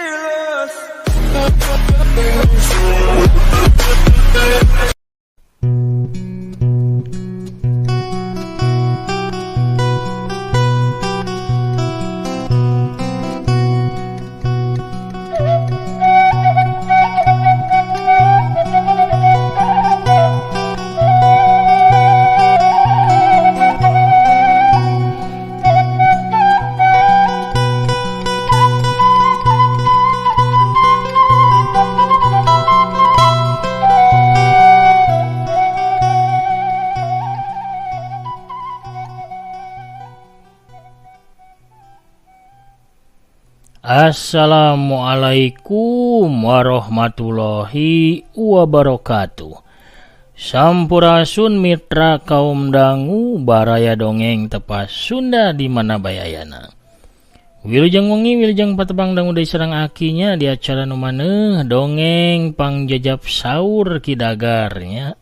Fearless. Assalamualaikum warahmatullahi wabarakatuh. Sampurasun mitra kaum dangu baraya dongeng tepas Sunda di mana bayayana. Wilujeng wengi wilujeng patepang dangu deui sareng akinya di acara nu maneuh dongeng pangjajap saur kidagarnya.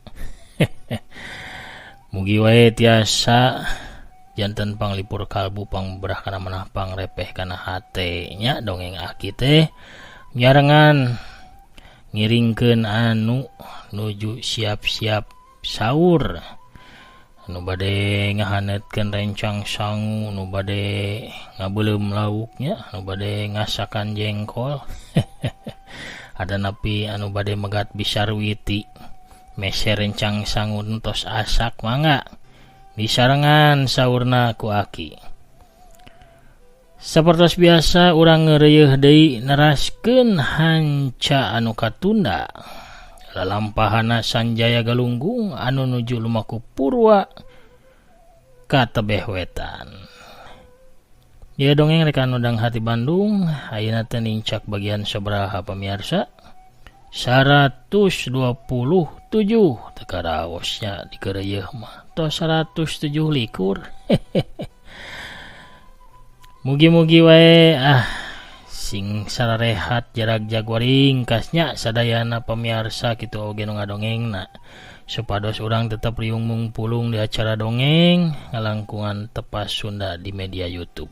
Mugi wae tiasa janten panglipur kalbu pangberah kana manah pangrepeh kana hate nya dongeng aki teh nyarengan ngiringkeun anu nuju siap-siap sahur, anu bade ngahanetkeun rencang sangu, nu bade ngabeuleum lauknya, anu bade ngasakan jengkol. Ada napi anu bade megat bisarwiti meser rencang sangu tos asak mangga disarengan saurna ku aki. Sapertos biasa urang ngeureuyeih deui neraskeun hanca anu katunda. Lalampahana Sanjaya Galunggung anu nuju lumaku Purwa ka tebeh wetan. Ieu dongeng rekan Udang Hati Bandung ayeuna teh nincak bagian sabaraha pamiarsa? 127 teu karaosnya dikeureuyeih mah tos 107 likur. Mugi-mugi wae sing sararehat jarak jaguaring kasnya sadayana pamiarsa kitu oge nu ngadongengna supados urang tetep riung mungpulung di acara dongeng ngalangkungan tepas Sunda di media YouTube.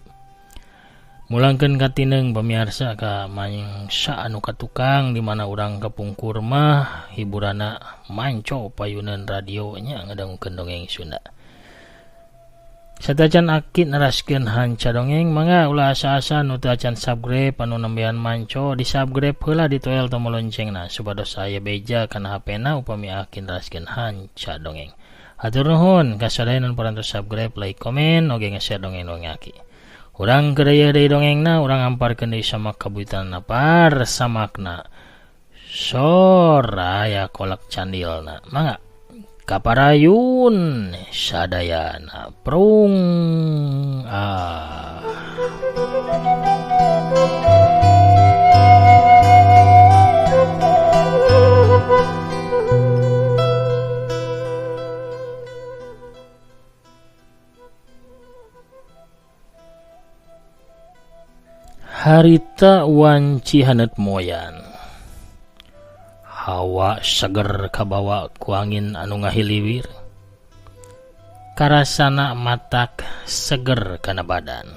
Mulangkeun katineng pamiarsa ka mangsa anu katukang di mana urang kapungkur mah hiburana manco payunan radionya ngadangukeun dongeng Sunda. Satacan aki neraskeun hanca dongeng mangga ulah asa-asa nu teu acan subscribe anu nembean manco di subscribe heula ditoel tombol loncengna supados aya beja kana HP-na upami aki neraskeun hanca dongeng. Hatur nuhun ka sadayana nu parantos subscribe, like, komen oge nge-share dongeng-dongeng aki. Urang kedaya deui dongengna urang amparkeun deui sama kabuyutanna parsamakna soraya kolak candilna mangga kaparayun sadayana prung ah. Harita wanci haneut moyan. Hawa seger kabawa ku angin anu ngahiliwir. Karasana matak seger kana badan.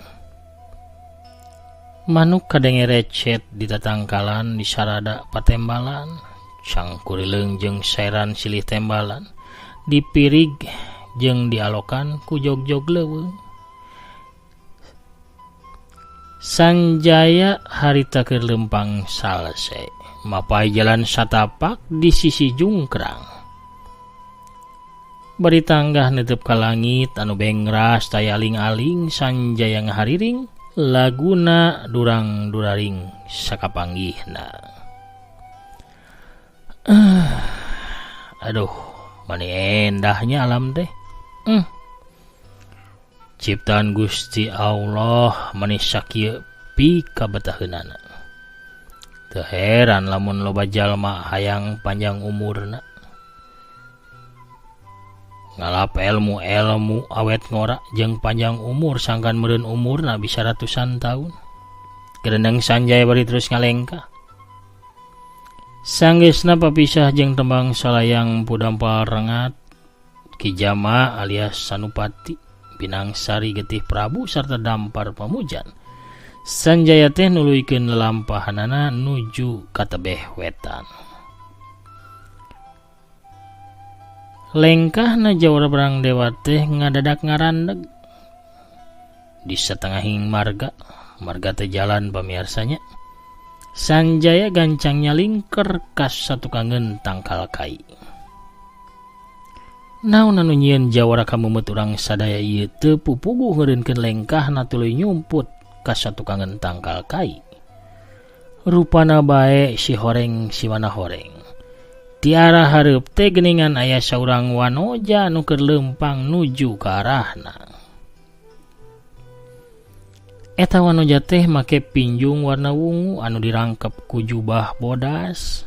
Manuk kadenge recet di tatangkalan di sarada patembalan, cangkurileung jeung sairan silih tembalan, dipirig jeung dialokan ku jog-jog leuweung. Sanjaya harita keur lempang salse, mapai jalan satapak di sisi jungkrang. Bari tanggah netep ka langit anu bengras taya aling-aling Sanjaya ngahariring laguna durang-duraring sakapanggihna. Aduh, mani endahnya alam teh. Ciptaan Gusti Allah mani sakieu pikabetaheunana. Teu heran lamun loba jalma hayang panjang umurna. Ngalap ilmu-ilmu awet ngora jeung panjang umur sangkan meureun umurna bisa ratusan tahun. Gerendeng Sanjaya bari terus ngalengkah. Sanggeusna papisah jeung tembang salayang pudampal rengat Ki Jama alias Sanupati Binangsari Getih Prabu sarta Dampar Pamujan. Sanjaya teh nuluykeun lalampahanana nuju ka tebeh wetan. Lengkahna Jawara Brang Dewa teh ngadadak ngarandeg di satengahing marga, marga teh jalan pamiarsanya. Sanjaya gancangnya lingker ka satukangeun tangkal kai. Naon anu nyieun jawara kameumut urang sadaya ieu teu pupuguh ngeureunkeun lengkahna tuluy nyumput ka satukangeun tangkal kai. Rupana bae si horeng si mana horeng. Tiara hareup teh geuningan aya saurang wanoja anu keur leumpang nuju ka arahna. Eta wanoja teh make pinjung warna wungu anu dirangkep ku jubah bodas.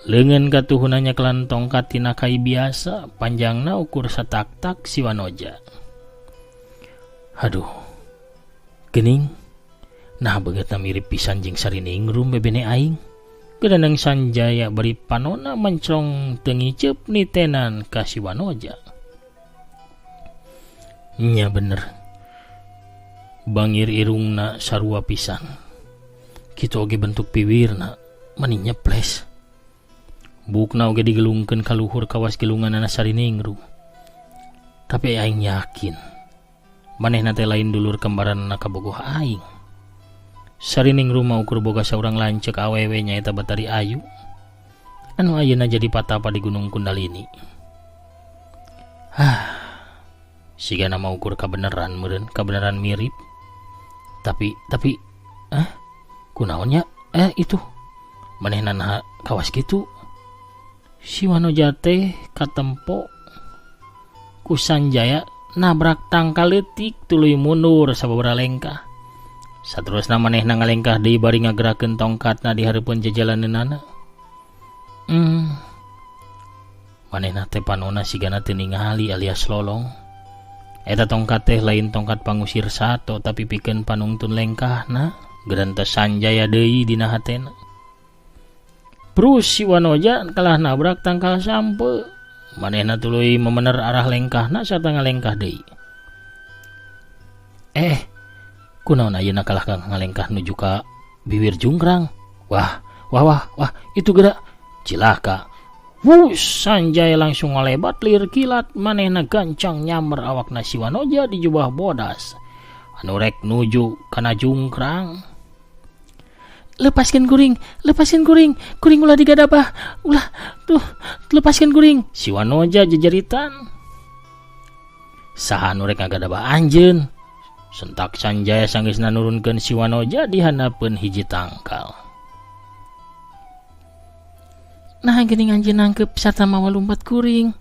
Leungeun katuhuna nyekelan tongkat tina kai biasa, panjangna ukur satak-tak si wanoja. Aduh, geuning, nah beungeutna mirip pisan jeung Sariningrum bebene aing. Gedaneng Sanjaya bari panona mencrong teu ngiceup nitenan ka si wanoja. Nya bener. Bangir irungna sarua pisan. Kitu oge bentuk piwirna mani nyeples. Bukna oge digelungkeun ka luhur kawas gelunganana Sariningrum. Tapi aing yakin manehna teh lain dulur kembaranna kabogoh aing. Sariningrum mah ukur boga saurang lanceuk awewe nyaeta Batari Ayu anu ayeuna jadi patapa di Gunung Kundalini. Hah, sigana mah ukur kabeneran meureun, kabeneran mirip. Tapi kunaon nya? Itu manehna naha kawas kitu. Si wanoja teh katempo ku Sanjaya nabrak tangkal leutik tuluy mundur sababaraha lengkah. Saterusna manehna ngalengkah deui bari ngagerakeun tongkatna di hareupeun jajalaneunana. Manehna teh panona sigana teu ningali alias lolong. Eta tongkat teh lain tongkat pangusir sato tapi pikeun panungtun lengkahna. Gerentes Sanjaya deui dina hatena. Prus si wanoja kalah nabrak tangkal sampe. Manehna tuluy memener arah lengkahna sarta ngalengkah deui. Kunaon ayeuna kalah ka ngalengkah nuju ka bibir jungkrang. Wah, wah, wah, wah, itu geura cilaka. Wush, Sanjaya langsung ngalebat lir kilat manehna gancang nyamber awakna si wanoja di jubah bodas anu rek nuju kana jungkrang. Lepaskan kuring, lepaskan kuring, kuring ulah digadabah, ulah tuh, lepaskan kuring. Si wanoja jejeritan. Saha anu rek ngagadabah anjeun? Sentak Sanjaya sanggeusna nurunkeun si wanoja di handapeun hiji tangkal. Nah geuning anjeun nangkep sarta mawa lumpat kuring.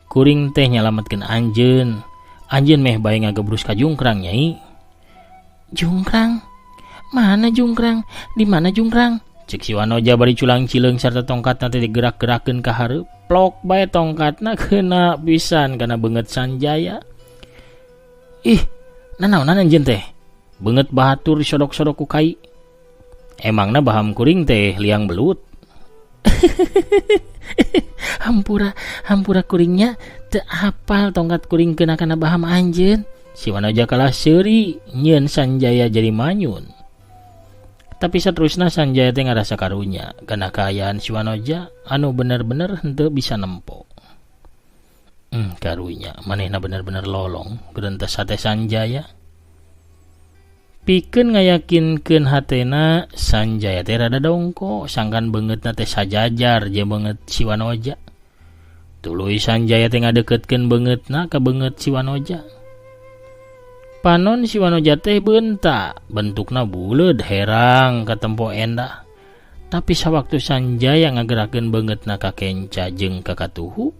Kuring teh nyalametkeun anjeun. Anjeun meh bae ngagebrus ka jungkrang nyai. Jungkrang? Mana jungkrang? Di mana jungkrang? Cek si wanoja bari culang cileung sarta tongkatna teh digerak-gerakeun ka hareup. Plok bae tongkatna kena pisan kana beungeut Sanjaya. Ih, nanaonan anjeun teh? Beungeut bahatur disodok-sodok ku kai. Emangna baham kuring teh liang belut. Hampura, hampura kuringnya teu apal tongkat kuring kena kana baham anjeun. Si wanoja kalah seuri nyieun Sanjaya jadi manyun. Tapi saterusna Sanjaya teh ngarasa karunya kana kaayaan si wanoja anu bener-bener henteu bisa nempo. Karunya manehna bener-bener lolong gerentes hate Sanjaya. Pikeun ngayakinkeun hatena Sanjaya teh rada dongko sangkan beungeutna teh sajajar jeung beungeut si wanoja. Tuluy Sanjaya teh ngadeukeutkeun beungeutna ka beungeut si wanoja. Panon si wanoja teh beunta, bentukna buleud herang katempo endah. Tapi sawaktu Sanjaya ngagerakeun beungeutna ka kenca jeung ka katuhu,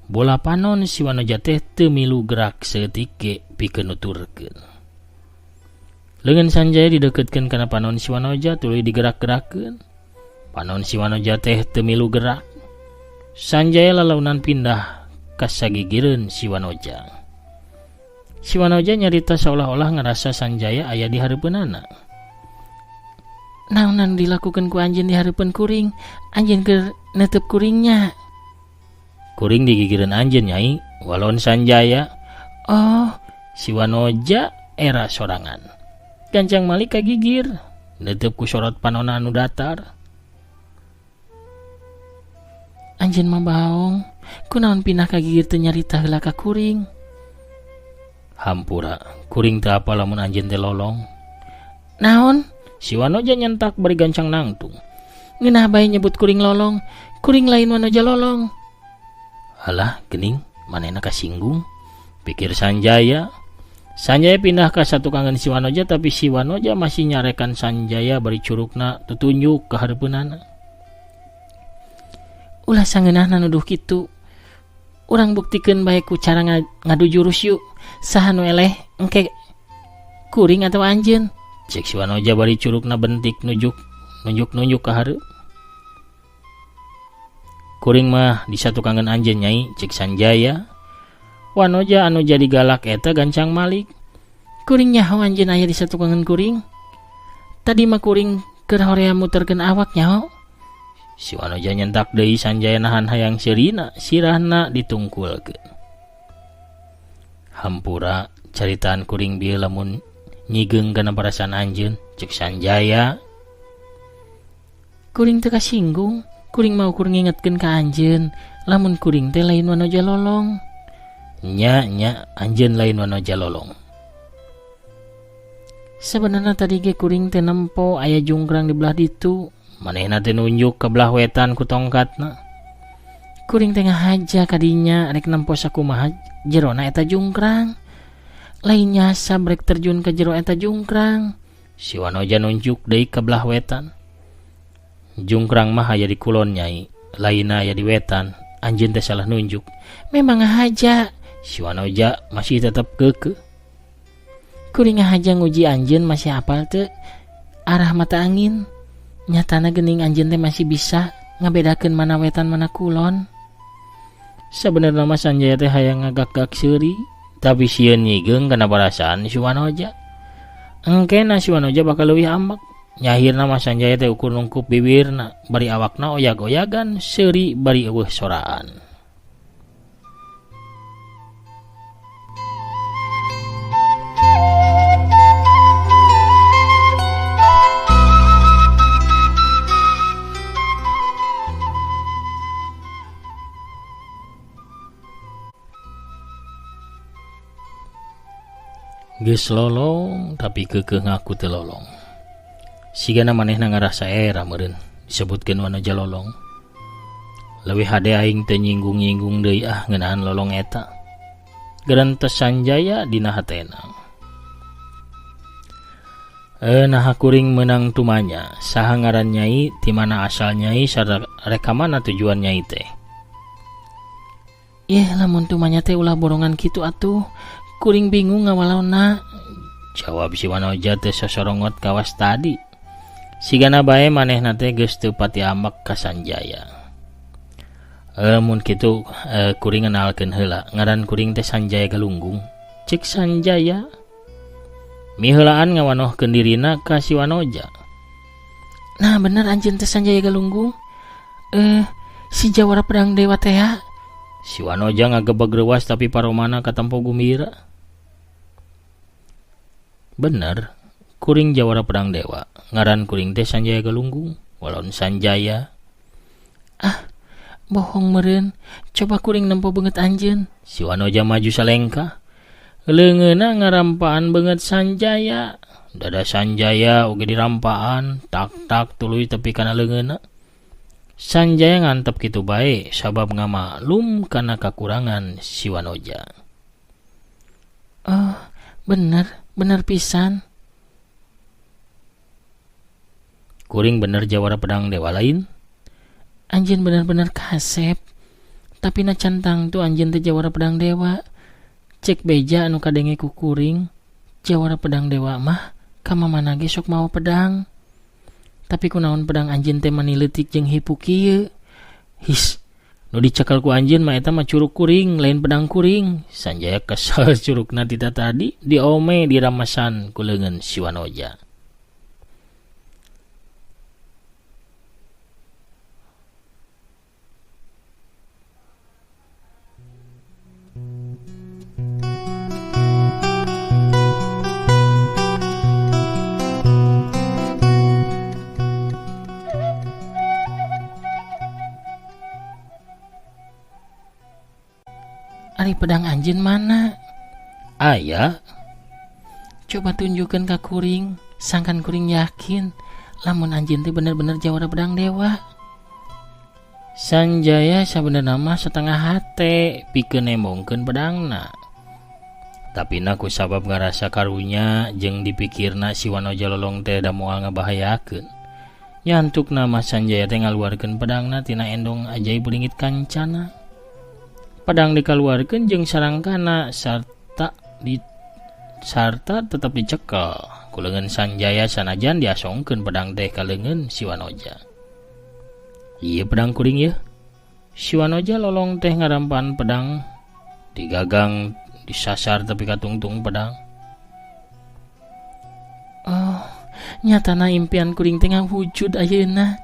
bola panon si wanoja teh teu milu gerak saeutik ge pikeun nuturkeun. Leungeun Sanjaya dideukeutkeun kana panon si wanoja tuluy digerak-gerakeun. Panon si wanoja teh teu milu gerak. Sanjaya lalaunan pindah ka sagigireun si wanoja. Si wanoja nyarita seolah-olah ngerasa Sanjaya aya di hareupeunana. Naonan dilakukeun ku anjeun di hareupeun kuring? Anjeun keur netep kuringnya. Kuring digigireun anjeun nyai, walon Sanjaya. Oh, si wanoja era sorangan. gancang malik ka gigir. Neuteub ku sorot panona anu datar. Anjeun mah baong, kunaon pindah ka gigir teu nyarita heula ka kuring. Hampura, kuring teu apa lamun anjeun teh lolong. Naon? Si Wanoja nyentak bari gancang nangtung. Ngeunah bae nyebut kuring lolong, kuring lain Wanoja lolong. Alah, geuning, manehna kasinggung, pikir Sanjaya. Sanjaya pindah ka satukangan si Wanoja, tapi si Wanoja masih nyarekan Sanjaya bari curugna tutunjuk ka hareupeunana. Ulah sangeunahna nuduh kitu. Urang buktikeun bae ku cara ngadu jurus yuk. Saha nu eleh engke kuring atau anjeun? Cek si Wanoja bari curugna bentik nunjuk-nunjuk ka hareup. Kuring mah di satukangan anjeun nyai, cek Sanjaya. Wanoja anu jadi galak eta gancang malik. Kuring nyaho anjeun aya di satukangan kuring. Tadi mah kuring keur horea muterkeun awak nyaho. Si Wanoja nyentak deui Sanjaya nahan hayang seurina, sirahna ditungkulkeun. Hampura caritaan kuring bieu lamun nyigeung kana perasaan anjeun, cek Sanjaya. Kuring teu kasinggung, kuring mau kur ngingetkeun ka anjeun, lamun kuring teh lain Wanoja lolong. Nya nya anjeun lain Wanoja lolong. Sebenarnya tadi ge kuring teh nempo aya jungkrang di belah ditu. Manehna teh nunjuk ka belah wetan ku tongkatna. Kuring teh ngahaja kadinya rek nempo sakumaha jerona eta jungkrang. Lain nyasab rek terjun ka jero eta jungkrang. Si Wanoja nunjuk deui ka belah wetan. Jungkrang mah aya di kulon nyai, lainna aya di wetan. Anjeun teh salah nunjuk. Memang ngahaja. Si Wanoja masih tetep keukeuh. Kuring ngahaja nguji anjeun masih apal teu arah mata angin. Nyatana geuning anjeun teh masih bisa ngabedakeun mana wetan mana kulon. Sabenerna mah Sanjaya teh hayang ngagak-gak seuri, tapi sieun nyigeung kana perasaan si Wanoja. Engkena si Wanoja bakal leuwih ambek. Nyahirna mah Sanjaya teh ukur nungkup bibirna, bari awakna oyag-oyagan, seuri bari eueuh soraan. Geus lolong tapi keukeuh ngaku teu lolong. Sigana manehna ngarasa era meureun disebutkeun Wanoja lolong. Leuwih hade aing teu nyinggung-nyinggung deui ah ngeunaan lolong eta. Gerentes Sanjaya dina hatena. Naha kuring meunang tumanya, saha ngaran nyai, ti mana asal nyai sarta rek ka mana tujuan nyai teh. Yeh lamun tumanya teh ulah borongan kitu atuh. Kuring bingung ngawalauna. Jawab si Wanoja teh sosorongot kawas tadi. Sigana bae manehna teh geus teu pati ambek ka Sanjaya. Mun kitu kuring ngenalkeun heula, ngaran kuring teh Sanjaya Galunggung. Cek Sanjaya miheulaan ngawanohkeun dirina ka si Wanoja. Nah bener anjeun teh Sanjaya Galunggung. Si jawara pedang dewa teh ya. Si Wanoja ngagebeg reuas tapi paromana katempo gumbira. Bener, kuring jawara pedang dewa. Ngaran kuring teh Sanjaya Galunggung, walon Sanjaya. Ah, bohong meureun. Coba kuring nempo beungeut anjeun. Si Wanoja maju salengkah. Leungeunna ngarampaan beungeut Sanjaya. Dada Sanjaya oge dirampaan, tak-tak tuluy tepi kana leungeunna. Sanjaya ngantep kitu bae sabab ngamaklum kana kakurangan si Wanoja. Oh, bener, bener pisan. Kuring bener jawara pedang dewa lain. Anjeun bener-bener kasep. Tapi na cantang tu anjeun teh jawara pedang dewa. Cek beja anu kadenge ku kuring, jawara pedang dewa mah ka mamana ge sok mawa pedang. Tapi kunaon pedang anjeun teh mani leutik jeung hipu kieu. His, nu dicekal ku anjeun mah eta mah curug kuring, lain pedang kuring. Sanjaya kesel curugna tita tadi diome diramasan ku leungeun si Wanoja. Ari pedang anjeun mana? Aya. Coba tunjukkeun ka kuring, sangkan kuring yakin lamun anjeun teh bener-bener jawara pedang dewa. Sanjaya sabenerna mah setengah hate pikeun nembongkeun pedangna. Tapi na ku sabab ngarasa karunya jeung dipikirna si Wanoja lolong teh da moal ngabahayakeun. Nyantukna mah Sanjaya teh ngaluarkeun pedangna tina endong ajaib leungit kancana. Pedang dikaluarkeun jeung sarangkana sarta tetep dicekel ku leungeun Sanjaya sanajan diasongkeun pedang teh ka leungeun si Wanoja. Ieu pedang kuring yeuh. Si Wanoja lolong teh ngarampan pedang digagang disasar tapi katungtung pedang. Oh, nyatana impian kuring teh ngawujud ayeuna.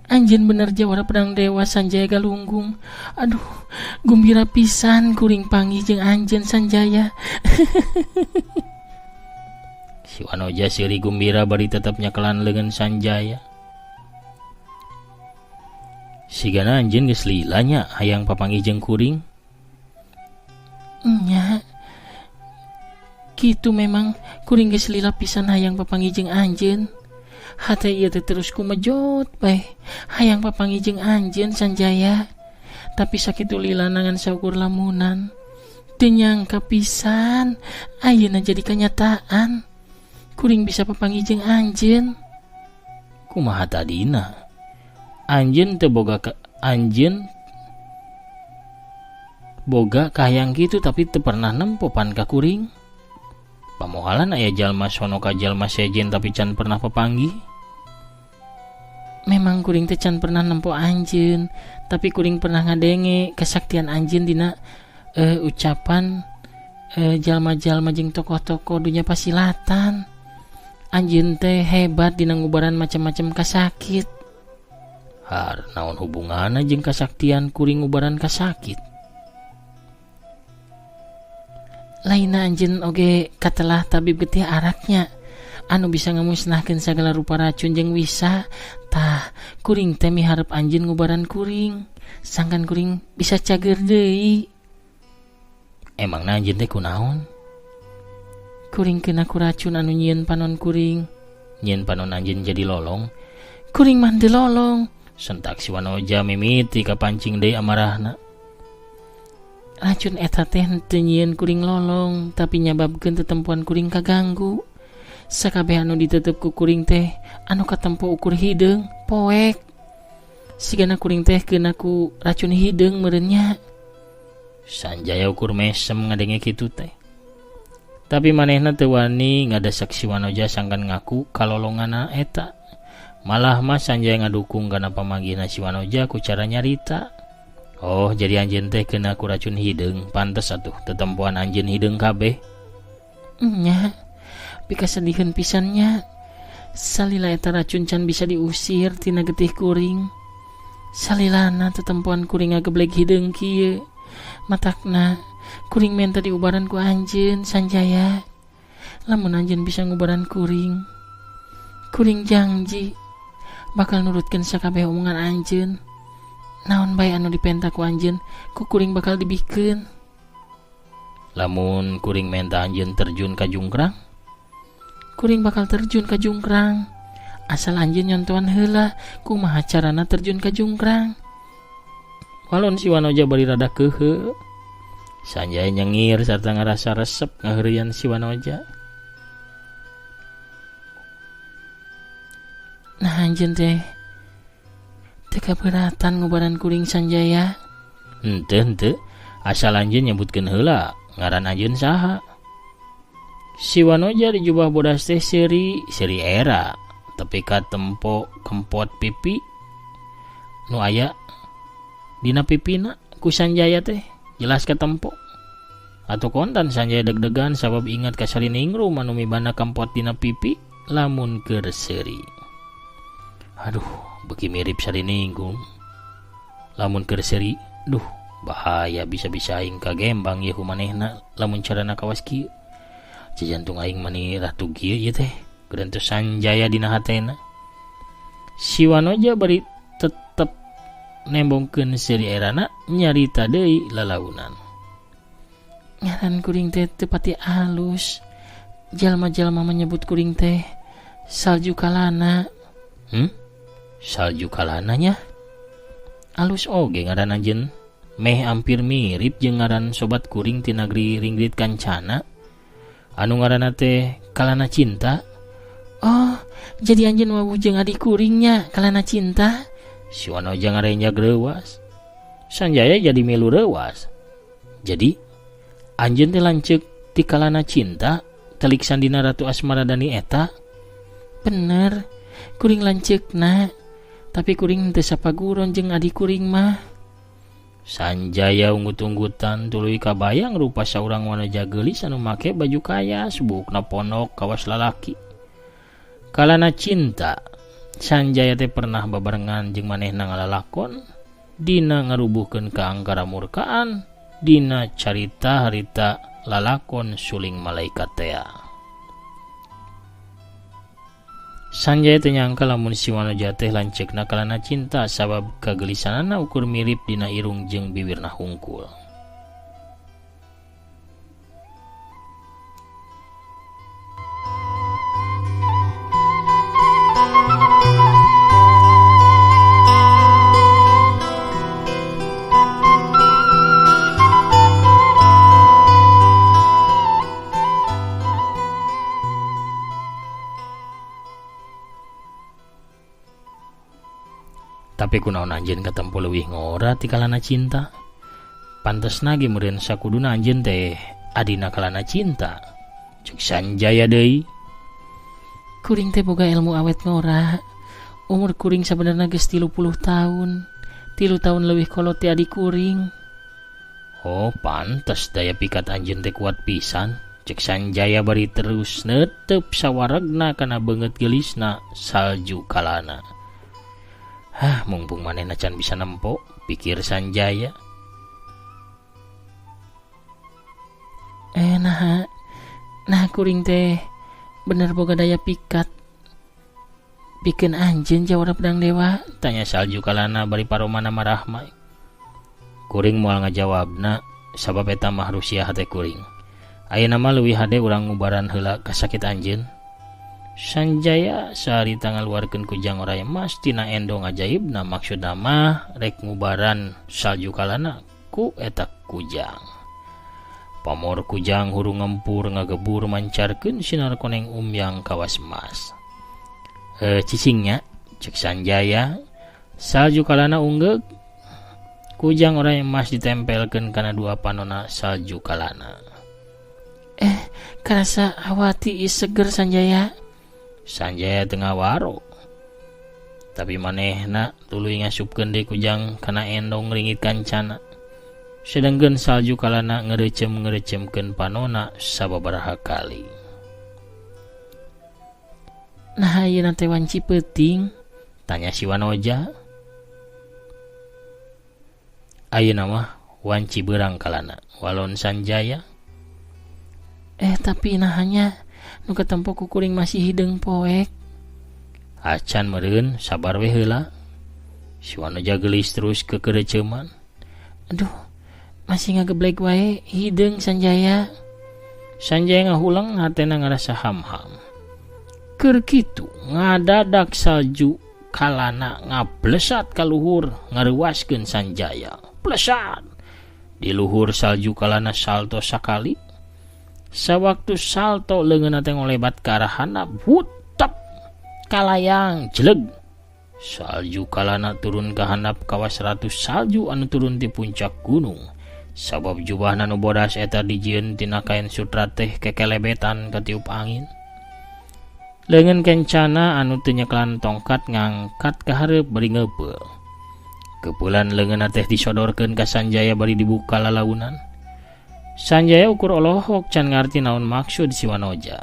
Anjeun bener jawara pedang dewa Sanjaya Galunggung. Aduh, gumbira pisan kuring panggih jeung anjeun Sanjaya. Si Wanoja seuri gumbira bari tetep nyekelan leungeun Sanjaya. Sigana anjeun geus lila nya hayang papanggih jeung kuring. Nya. Kitu memang kuring geus lila pisan hayang papanggih jeung anjeun. Hate ieu teh terus kumejot bae hayang papanggih jeung anjeun Sanjaya. Tapi sakitu lila ngan saukur lamunan. Teu nyangka pisan ayeuna jadi kenyataan. Kuring bisa papanggih jeung anjeun. Kumaha tadina? Anjeun teu boga anjeun boga kahayang kitu tapi teu pernah nempo pan ka kuring. Pamohalan aya jalma sono ka jalma sejen tapi can pernah papanggih. Memang kuring teh can pernah nempo anjeun, tapi kuring pernah ngadenge kesaktian anjeun dina ucapan jalma-jalma jeung tokoh-tokoh dunya pasilatan. Anjeun teh hebat dina ngubaran macam-macam kasakit. Har naon hubunganna jeung kasaktian kuring ngubaran kasakit? Lainna anjeun oge katelah tabib getih araknya anu bisa ngamusnahkeun sagala rupa racun jeung wisa. Tah kuring teh miharep anjeun ngubaran kuring sangkan kuring bisa cager deui. Emangna anjeun teh kunaon? Kuring kena ku racun anu nyieun panon kuring. Nyieun panon anjeun jadi lolong. Kuring mah teu lolong. Sentak si Wanoja mimiti kapancing deui amarahna. Racun eta teh teu nyieun kuring lolong, tapi nyababkeun tetempuan kuring kaganggu. Sakabeh anu ditutup ku kuring teh anu katempo ukur hideung poek. Sigana kuring teh keuna ku racun hideung meureun nya. Sanjaya ukur mesem ngadenge kitu teh. Tapi manehna teu wani ngadesak si Wanoja sangkan ngaku kalolonganna eta. Malah mah Sanjaya ngadukung kana pamanggihna si Wanoja ku cara nyarita. Oh, jadi anjeun teh kena ku racun hideung, pantes atuh tetempuan anjeun hideung kabeh. Nya, pikasediheun pisan nya. Salila eta racun can bisa diusir tina getih kuring. Salilana tetempuan kuring ngageblek hideung kieu. Matakna kuring menta diubaran ku anjeun Sanjaya. Lamun anjeun bisa ngubaran kuring, kuring janji bakal nurutkeun sakabeh omongan anjeun. Naon bae anu dipenta ku anjeun, ku kuring bakal dibikeun. Lamun kuring menta anjeun terjun ka jungkrang, kuring bakal terjun ka jungkrang. Asal anjeun nyontohan heula kumaha carana terjun ka jungkrang. Walon si Wanoja bari rada kehe. Sanjaya nyengir sarta ngarasa resep ngaheureuyan si Wanoja. Nah anjeun teh teu kaberatan ngubaran kuring Sanjaya. Henteu asal anjeun nyebutkeun heula ngaran anjeun saha. Si Wanoja di jubah bodas teh seuri seuri era tepi ka tempo kempot pipi nu aya dina pipina ku Sanjaya teh jelas katempo. Atau kontan Sanjaya deg-degan sabab ingat ka Sariningrum anu mibana kempot dina pipi lamun keur seuri. Aduh, beuki mirip Sariningrum. Lamun keur seuri, duh, bahaya bisa-bisa aing kagembang ieu manehna lamun carana kawas kieu. Jantung aing mani ratu kieu ieu teh. Gerentu Sanjaya dina hatena. Si Wanoja bari tetep nembongkeun seuri erana nyarita deui lalaunan. Ngaran kuring teh teu pati alus. Jalma-jalma menyebut kuring teh Salju Kalana. Salju Kalananya? Alus oge ngaran anjeun. Meh hampir mirip jeung ngaran sobat kuring ti nagri Ringgit Kancana. Anu ngaranna teh Kalana Cinta. Oh, jadi anjeun wawuh jeung adik kuringnya Kalana Cinta. Si Wanoja ngarenjag reuwas. Sanjaya jadi milu reuwas. Jadi anjeun teh lanceuk ti Kalana Cinta, telik sandina Ratu Asmaradani eta. Bener, kuring lanceukna. Tapi kuring teu sapaguron jeung adik kuring mah. Sanjaya unggut-unggutan tuluy kabayang rupa saurang wanoja geulis anu make baju kaya subukna pondok kawas lalaki. Kalana Cinta, Sanjaya teh pernah babarengan jeung manehna ngalalakon dina ngarubuhkeun kaangkara murkaan dina carita harita lalakon suling malaikat tea. Sanjaya teu nyangka lamun si Wanoja teh lanceukna Kalana Cinta sabab kagelisanana ukur mirip dina irung jeung bibirna hungkul. Tapi kunaon anjeun katempo leuwih ngora ti Kalana Cinta? Pantesna ge meureun sakuduna anjeun teh adina Kalana Cinta. Cek Sanjaya deui. Kuring teh boga ilmu awet ngora. Umur kuring sabenerna geus 30 tahun. 3 tahun leuwih kolot ti adi kuring. Oh, pantes daya pikat anjeun teh kuat pisan. Cek Sanjaya bari terus netep sawaregna kana beungeut geulisna Salju Kalana. Hah, mumpung manehna can bisa nempo, pikir Sanjaya. Nah kuring teh bener boga daya pikat. Pikeun anjeun jawara pedang dewa, tanya Salju Kalana bari paromana marahmai. Kuring moal ngajawabna sabab eta mah rusia hate kuring. Ayeuna mah leuwih hade urang ngubaran heula kasakit anjeun. Sanjaya saharita ngaluarkeun kujang oray emas tina endong ajaibna, maksudna mah rek ngubaran Salju Kalana ku eta kujang. Pamor kujang hurung ngempur ngagebur mancarkeun sinar koneng umyang kawas emas. Cicingnya cek Sanjaya. Salju Kalana unggeuk. Kujang oray emas ditempelkeun kana dua panona Salju Kalana. Karasa hawati seger Sanjaya. Sanjaya tengah waro. Tapi manehna tuluy ngasupkeun deui kujang kana endong ringit kancana. Sedengkeun Salju Kalana ngerecem-ngerecemkeun panona sababaraha kali. Nah, ayeuna teh wanci peuting? Tanya si Wanoja. Ayeuna mah wanci beurang Kalana, walon Sanjaya. Tapi nahanya nu katempo ku kuring masih hideung poek. Acan meureun, sabar we heula. Si Wanoja geulis terus kekereceuman. Aduh, masih ngageblek wae hideung Sanjaya. Sanjaya ngahulang hatena ngarasa ham-ham. Keur kitu ngadadak Salju Kalana ngablesat ka luhur ngaruaskeun Sanjaya. Plesat. Di luhur Salju Kalana salto sakali. Sawaktu salto leungeunna teh ngolebat ka arah handap, hutep kalayang jeleg. Salju Kalana turun ka handap kawas ratus salju anu turun ti puncak gunung. Sabab jubahna nu bodas eta dijieun tina kain sutra teh kekelebetan katiup angin. Leungeun kencana anu teu nyekelan tongkat ngangkat ka hareup bari ngeupeul. Keupulan leungeunna teh disodorkeun ka Sanjaya bari dibuka lalaunan. Sanjaya ukur olohok can ngarti naon maksud si Wanoja.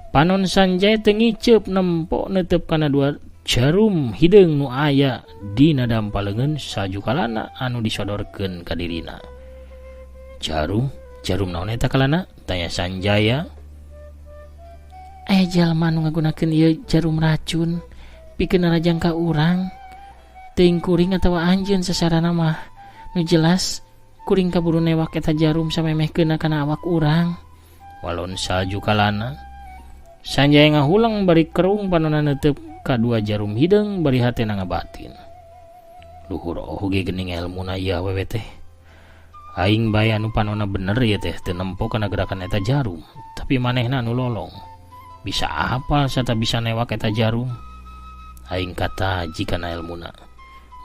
Panon Sanjaya teu ngiceup nempo netep kana dua jarum hideung nu aya dina dampa leungeun Salju Kalana anu disodorkeun ka dirina. Jarum, jarum naon eta Kalana? Tanya Sanjaya. Aya jalma anu ngagunakeun ieu jarum racun pikeun narajang ka urang. Teuing kuring atawa anjeun sasarana mah nu jelas Kuring kaburu newak eta jarum samemehkeunna kana awak urang. Walon salju kalana. Sanjaya ngahulang bari kerung panonna neuteub kadua jarum hideung bari hatena ngabatin. Luhur oge geuning elmuna ieu awewe teh. Aing bae anu panonna bener ieu teh teu nempo kana gerakan eta jarum, tapi manehna anu lolong. Bisa apal sarta bisa newak eta jarum. Aing kataji kana elmuna.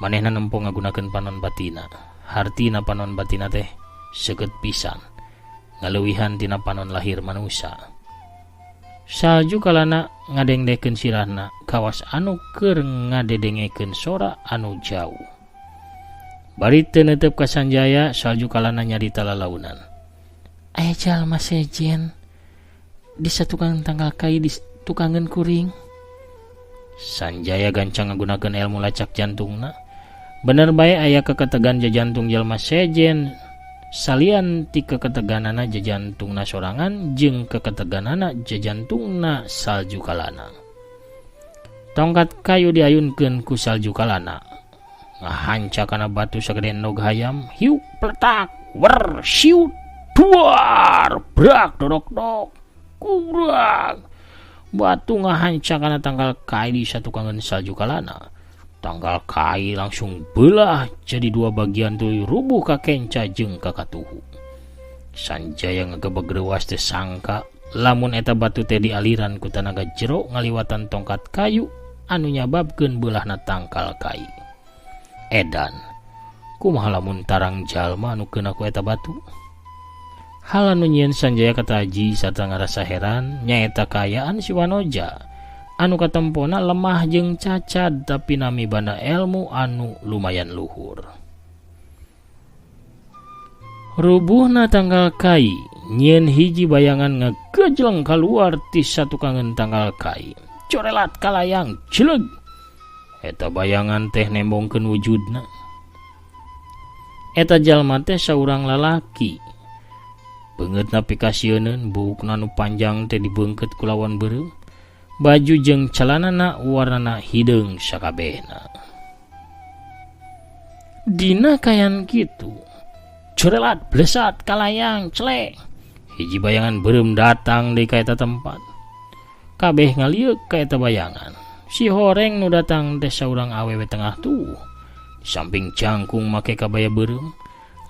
Manehna nempo ngagunakeun panon batina. Hartina panon batina teh seukeut pisan. Ngaleuwihan tina panon lahir manusa. Salju kalana ngadengdekeun sirahna kawas anu keur ngadedengekeun sora anu jauh. Bari teu neuteub ka Sanjaya, salju kalana nyarita lalaunan. Aya jalma sejen di satukang tangkal kai di tukangeun kuring. Sanjaya gancang ngagunakeun ilmu lacak jantungna. Bener bae aya keketegan jajantung jalma sejen salian ti keketeganana jajantungna sorangan jeung keketeganana jajantungna salju kalana. Tongkat kayu diayunkeun ku salju kalana. Ngahanca kana batu sagede endog hayam, hiuk pletak, wer siut, duar, brak dorok-dok, kubrak. Batu ngahanca kana tangkal kai di satukangeun salju kalana. Tangkal kai langsung belah jadi dua bagian tuluy rubuh ka kenca jeung ka katuhu. Sanjaya ngagebeg reuas teh sangka lamun eta batu teh dialiran ku tanaga jero ngaliwatan tongkat kayu anu nyababkeun beulahna tangkal kai. Edan, kumaha lamun tarang jalma anu keuna ku eta batu? Hal anu nyieun Sanjaya kataji sarta ngarasa heran nyaeta kaayaan si Wanoja anu katempona lemah jeung cacad tapi nami banda elmu anu lumayan luhur. Rubuhna tanggal kai nyieun hiji bayangan ngagejleng kaluar ti satukangeun tanggal kai. Corelat kalayang jeleg. Eta bayangan teh nembongkeun wujudna. Eta jalma teh saurang lalaki. Beungeutna pikasieuneun, buukna nu panjang teh dibeungkeut ku lawan beureum. Baju jeung celanana warnana hideung sakabehna. Dina kayan kitu, corelat blesat kalayang celek. Hiji bayangan beureum datang di ka eta tempat. Kabeh ngalieuk ka eta bayangan. Si horeng nu datang teh saurang awewe tengah tuh. Di samping jangkung make kabaya beureum,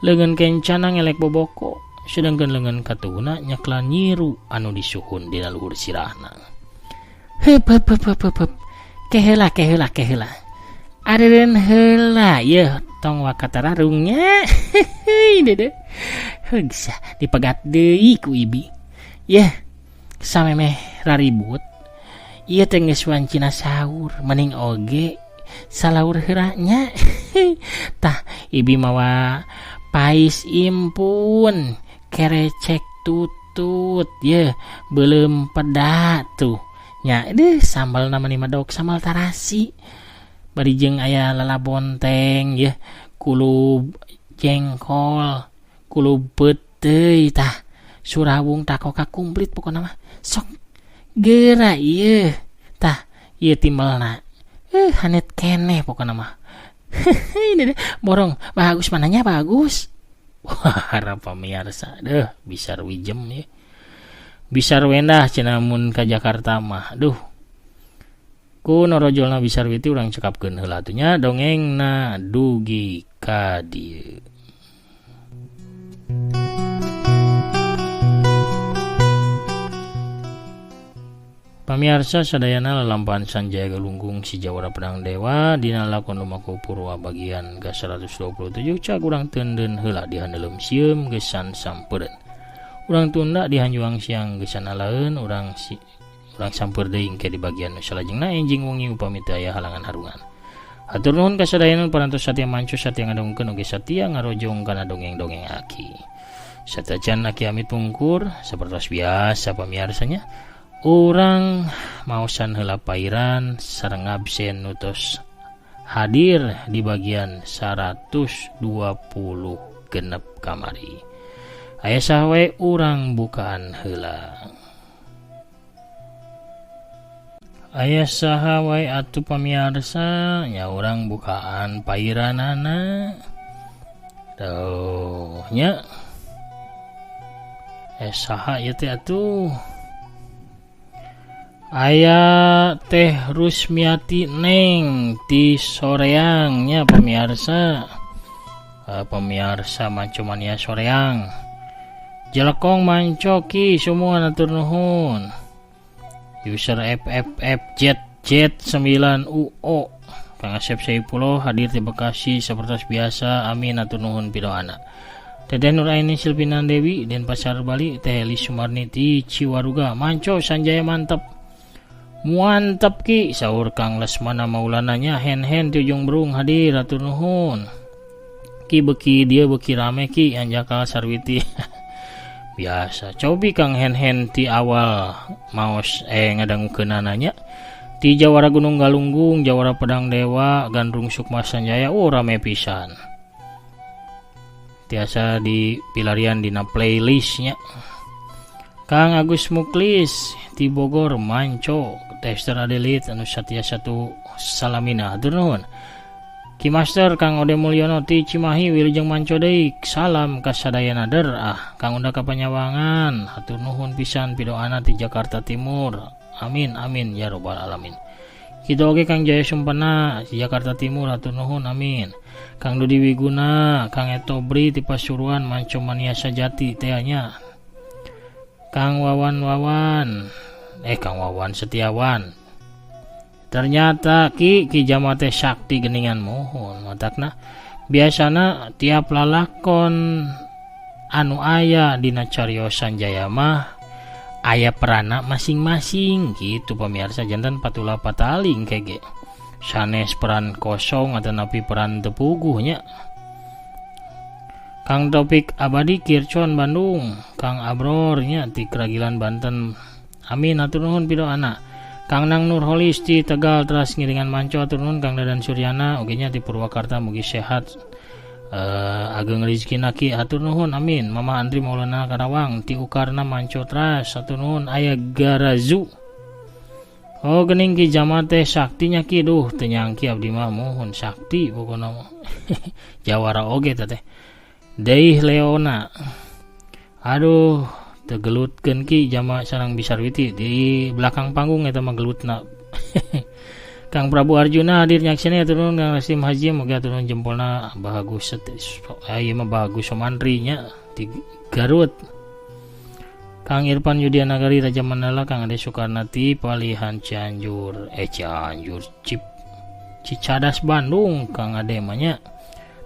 leungeun kencana ngelek boboko, sedangkan leungeun katuhuna nyakla nyiru anu disuhun dina luhur sirahna. Heup heup heup heup heup. Keheula keheula keheula. Areureun heula yeuh tong wakatararungnya. Heuy dede. Heugsa dipegat deui ku ibi. Yeuh samemeh raribut. Ieu teh geus wancina sahur mending oge salaur heula nya. Tah ibi mawa pais impun, kerecek tutut, yeuh beuleum peda tuh. Nya deuh sambal nama ni medok sambal tarasi. Bari jeung aya lalabonteng yeuh kulub jengkol, kulub peuteuy tah surawung takoka komplit pokona mah. Sok geura ieu tah ieu timelna. Hanet keneh pokona mah. Ini deh, borong bagus mananya bagus. Wah, pamiarsa deuh bisa wijem ye. Bisa wendah cenah mun ka Jakarta mah. Duh. Ku norojolna bisa witi urang cekapkeun heula atuh nya dongengna dugi ka dieu. Pamiarsa sadayana lalampahan Sanjaya Galunggung si Jawara Pedang Dewa dina lakon Lumaku Purwa bagian ka 127 cag urang teundeun heula di handeuleum sieum gesan sampeureun. Urang tunda di hanjuang siang gesan alaeun urang si urang sampeur deui engke di bagian nu salajengna enjing wengi upami teu aya halangan harungan. Hatur nuhun ka sadayana parantos satia mancu satia ngadongkeun oge satia ngarojong kana dongeng-dongeng aki. Satacan aki amit pungkur sapertos biasa pamiarsanya. Urang maosan heula pairan sareng absen nutos hadir di bagian 120 genep kamari. Aya saha urang bukaan heula. Aya saha wae atuh pamiarsa nya urang bukaan pairanana. Tuh nya saha ieu teh atuh aya Teh Rusmiati Neng ti Soreang nya pemirsa. Pemirsa Manco Mania Soreang Jelekong Manco Ki semua atur nuhun. User FFFZZ9UO Kang Asep Saipullah hadir di Bekasi seperti biasa, amin atur nuhun pidoana. Teteh Nuraini Silvina Dewi Denpasar Bali, Teh Eli Sumarni ti Ciwaruga Manco Sanjaya mantep muantep Ki saur Kang Lesmana Maulananya hen-hen ti Ujung Berung hadir atur nuhun. Ki beki dia beki rame Ki Anjakal Sarwiti. Biasa cobi Kang hen-hen ti awal maos ngadangukeunana ti Jawara Gunung Galunggung, Jawara Pedang Dewa, Gandrung Sukma Sanjaya, oh rame pisan. Tiasa di pilarian dina playlistnya. Kang Agus Muklis ti Bogor Manco, Tester Adelit anu satia satu salamina hatur nuhun. Ki Master Kang Ode Mulyono ti Cimahi wilujeng manco deui, salam kasadayana der ah Kang Unda Kapanyawangan hatur nuhun pisan pidoana ti Jakarta Timur. Amin amin ya robbal alamin. Kitu oge Kang Jaya Sumpena ti Jakarta Timur hatur nuhun amin. Kang Dudi Wiguna, Kang Etobri ti Pasuruan Manco Mania Sajati teh nya. Kang Wawan Wawan, Kang Wawan Setiawan. Ternyata Ki Ki Jama teh sakti geningan muhun matakna. Biasana tiap lalakon anu aya dina cariosan Sanjaya mah aya perana masing-masing gitu pemirsa, jantan patula pataling kege sanes peran kosong atau napi peran tepuguhnya. Kang Topik Abadi Kircon Bandung, Kang Abror nya ti Kragilan Banten, amin hatur nuhun pidoana. Kang Nang Nurholis ti Tegal teras ngiringan manco hatur nuhun. Kang Dadan Suryana oge nya ti Purwakarta mugi sehat ageng rezekina Ki hatur nuhun amin. Mama Andri Maulana Karawang ti Ukarna manco teras hatur nuhun. Aya Garazu oh gening Ki Jama teh saktinya Ki, duh teu nyangki abdi mah muhun sakti pokona mah. Jawara oge teh Deih Leona aduh tegelutkeun Ki Jama sareng Bisarwiti di belakang panggung eta mah gelutna. Kang Prabu Arjuna hadir nyaksina hatur nuhun. Kang Rasim Haji moga hatur nuhun jempolna bagus ieu mah bagus Somantri nya di Garut. Kang Irfan Yudianagari Raja Mandala, Kang Ade Sukarnati Palihan Cianjur Cianjur Cicadas Bandung Kang Ade mah nya.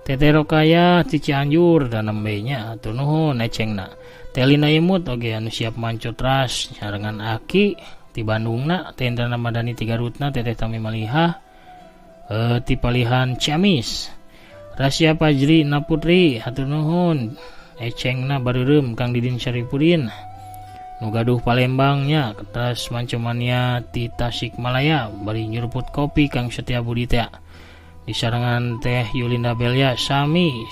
Teteh Rokaya ti Cianjur dan nembe nya hatur nuhun ecengna. Telina Imut oge anu siap manco teras sarengan Aki ti Bandungna, Teh Indra Ramadhani ti Garutna, Teteh Tami Malihah ti Palihan Ciamis. Rasya Fajri Naputri hatur nuhun ecengna bareureum. Kang Didin Syarifudin nu gaduh Palembang nya teras manco mania ti Tasikmalaya bari nyuruput kopi. Kang Setia Budi teh di sarengan Teh Yulinda Belia sami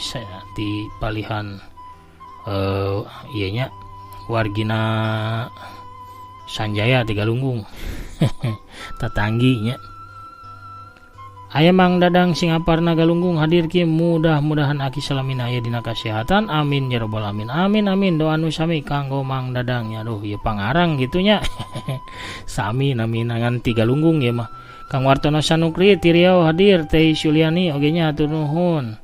di Palihan ieu nya wargina Sanjaya Tigalunggung tatanggi nya. Aya Mang Dadang Singaparna Galunggung hadir Ki, mudah-mudahan aki salamina aya dina kasehatan amin ya robbal alamin amin amin doa nu sami kanggo Mang Dadang nya. Aduh ieu pangarang kitu nya. Sami namina ngan Tigalunggung ieu mah. Kang Wartono Sanukri ti Riau hadir, Teh Suliani oge nya hatur nuhun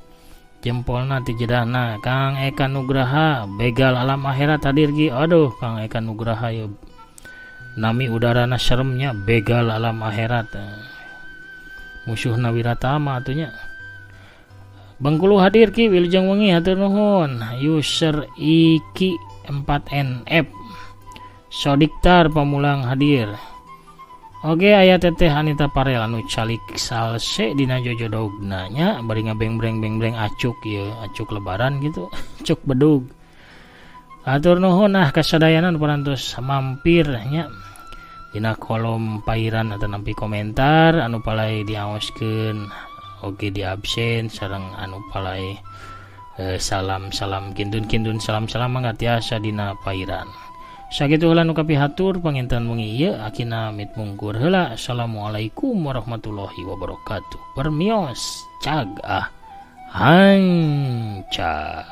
jempolna ti Jedahna. Kang Eka Nugraha begal alam akhirat hadir Ki, aduh Kang Eka Nugraha ieu nami udarana seremnya begal alam akhirat musuhna Wiratama atunya. Bengkulu hadir Ki wilujeng wengi hatur nuhun. User Iki 4NF Sodiktar Pamulang hadir. Oke aya Teteh Anita Parel anu calik salse dina jojodogna nya bari ngabengbreng-bengbreng acuk ieu acuk lebaran gitu acuk bedug. Hatur nuhun ah kasadayana nu parantos mampir nya dina kolom pairan atau nampi komentar anu palai diaoskeun oge di absen sareng anu palai salam-salam kintun-kintun salam-salam mangga tiasa dina pairan. Sakitu heula nu kapihatur panginten wengi ieu akina mit mungkur heula. Assalamualaikum warahmatullahi wabarakatuh. Permios cag ah. Hancang.